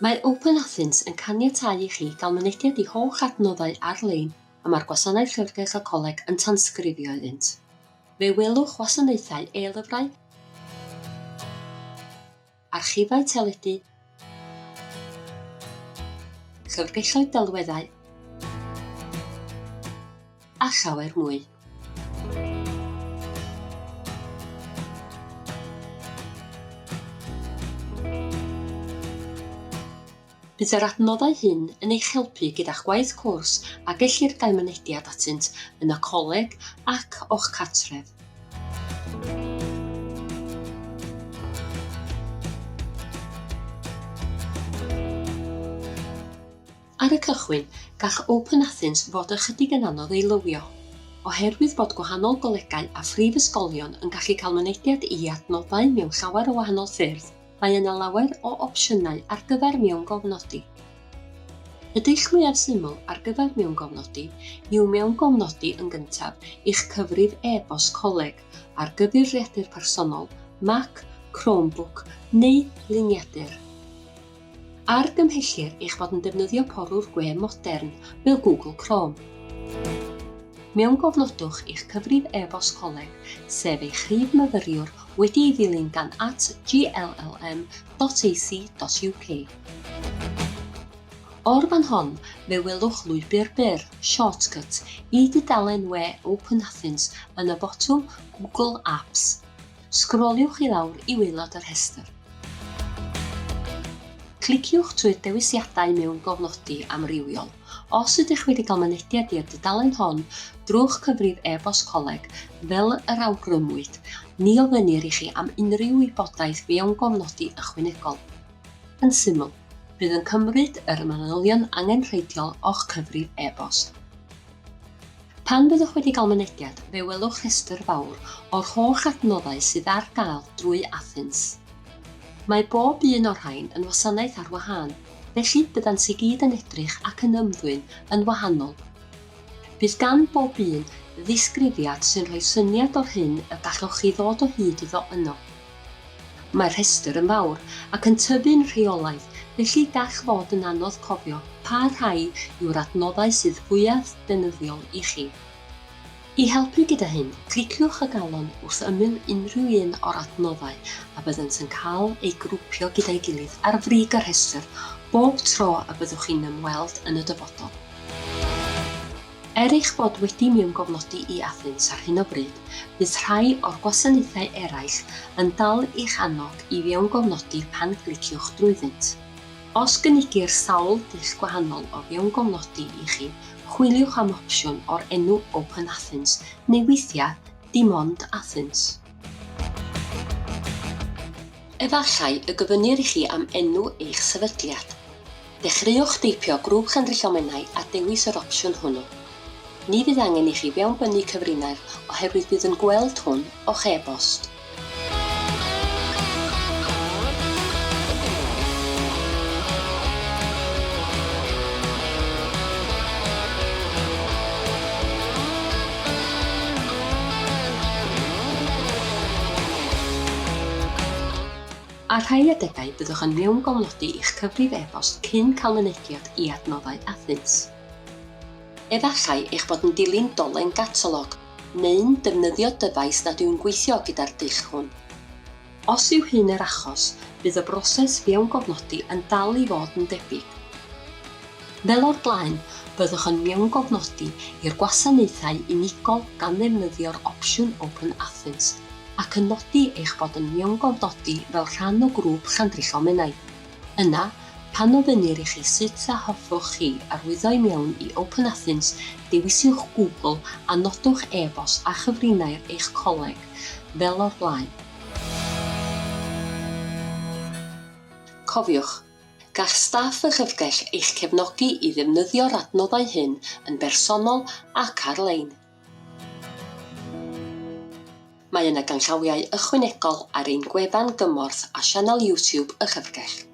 Mae Open Athens yn caniatáu i chi gael mynediad i holl adnoddau ar-lein y mae'r Gwasanaeth Llyfrgell y Coleg yn tanysgrifio iddynt. Fe welwch wasanaethau e-lyfrau, archifau teledu, llyfrgelloedd delweddau a llawer mwy. Bydd yr adnoddau hyn yn eich helpu gyda'ch gwaith cwrs a gellir gael mynediad atynt yn y coleg ac o'ch cartref. Ar y cychwyn, gall OpenAthens fod ychydig yn anodd ei lywio. Oherwydd bod gwahanol golegau a phrifysgolion yn gallu cael mynediad i adnoddau mewn llawer o wahanol ffyrdd, mae yna lawer o opsiynau ar gyfer mewngofnodi. Y dull mwyaf syml ar gyfer mewngofnodi yw mewngofnodi yn gyntaf i'ch cyfrif e-bost coleg ar gyfeiriadur personol, Mac, Chromebook neu liniadur. Argymhellir eich bod yn defnyddio porwr gwe modern, fel Google Chrome. Mewngofnodwch i'ch cyfrif e-bost coleg, sef eich rhif myfyriwr wedi ei ddilyn gan at gllm dot ac dot uk. O'r fan hon, fe welwch lwybr byr, shortcut, i dudalen we Open Athens yn y botwm Google Apps. Sgroliwch i lawr i waelod y rhestr. Cliciwch trwy'r dewisiadau mewngofnodi amrywiol. Os ydych wedi cael mynediad i'r dudalen hon drwy'ch cyfrif e-bost coleg, fel yr awgrymwyd, ni ofynnir i chi am unrhyw wybodaeth fewngofnodi ychwanegol. Yn syml, bydd yn cymryd yr manylion angenrheidiol o'ch cyfrif e-bost. Pan fyddwch wedi cael mynediad, fe welwch rhestr fawr o'r holl adnoddau sydd ar gael drwy Athens. Mae bob un o'r rhain yn wasanaeth ar wahân, felly byddant i gyd yn edrych ac yn ymddwyn yn wahanol. Bydd gan bob un ddisgrifiad sy'n rhoi syniad o'r hyn y gallwch chi ddod o hyd iddo yno. Mae'r rhestr yn fawr, ac yn tyfu'n rheolaidd, felly gall fod yn anodd cofio pa rhai yw'r adnoddau sydd fwyaf defnyddiol i chi. I helpu gyda hyn, cliciwch y galon wrth ymyl unrhyw un o'r adnoddau a byddant yn cael eu grwpio gyda'i gilydd ar frig y rhestr bob tro y byddwch chi'n ymweld yn y dyfodol. Er eich bod wedi mewngofnodi i Athens ar hyn o bryd, bydd rhai o'r gwasanaethau eraill yn dal i'ch annog i fewngofnodi pan gliciwch drwyddynt. Os gynigir sawl dull gwahanol o fewngofnodi i chi, chwiliwch am opsiwn o'r enw Open Athens neu weithiau dim ond Athens. Efallai y gofynnir i chi am enw eich sefydliad. Dechreuwch deipio Grŵp Llandrillo Menai a dewis yr opsiwn hwnnw. Ni fydd angen i chi fewnbynnu cyfrinair oherwydd bydd yn gweld hwn o'ch e-bost. Ar rhai adegau byddwch yn mewngofnodi i'ch cyfrif e-bost cyn cael mynediad i adnoddau Athens. Efallai eich bod yn dilyn dolen gatalog, neu'n defnyddio dyfais nad yw'n gweithio gyda'r dull hwn. Os yw hyn yr achos, bydd y broses fewngofnodi yn dal i fod yn debyg. Fel o'r blaen, byddwch yn mewngofnodi i'r gwasanaethau unigol gan ddefnyddio'r opsiwn Open Athens ac yn nodi eich bod yn mewngofnodi fel rhan o grŵp Llandrillo Menai. Yna, pan ofynnir i chi sut a hoffwch chi arwyddo i mewn i Open Athens, dewisiwch Google a nodwch e-bost a chyfrinair eich coleg, fel o'r blaen. Cofiwch, gall staff y llyfrgell eich cefnogi i ddefnyddio'r adnoddau hyn yn bersonol ac ar-lein. Mae yna ganllawiau ychwanegol ar ein gwefan gymorth a sianel YouTube y llyfrgell.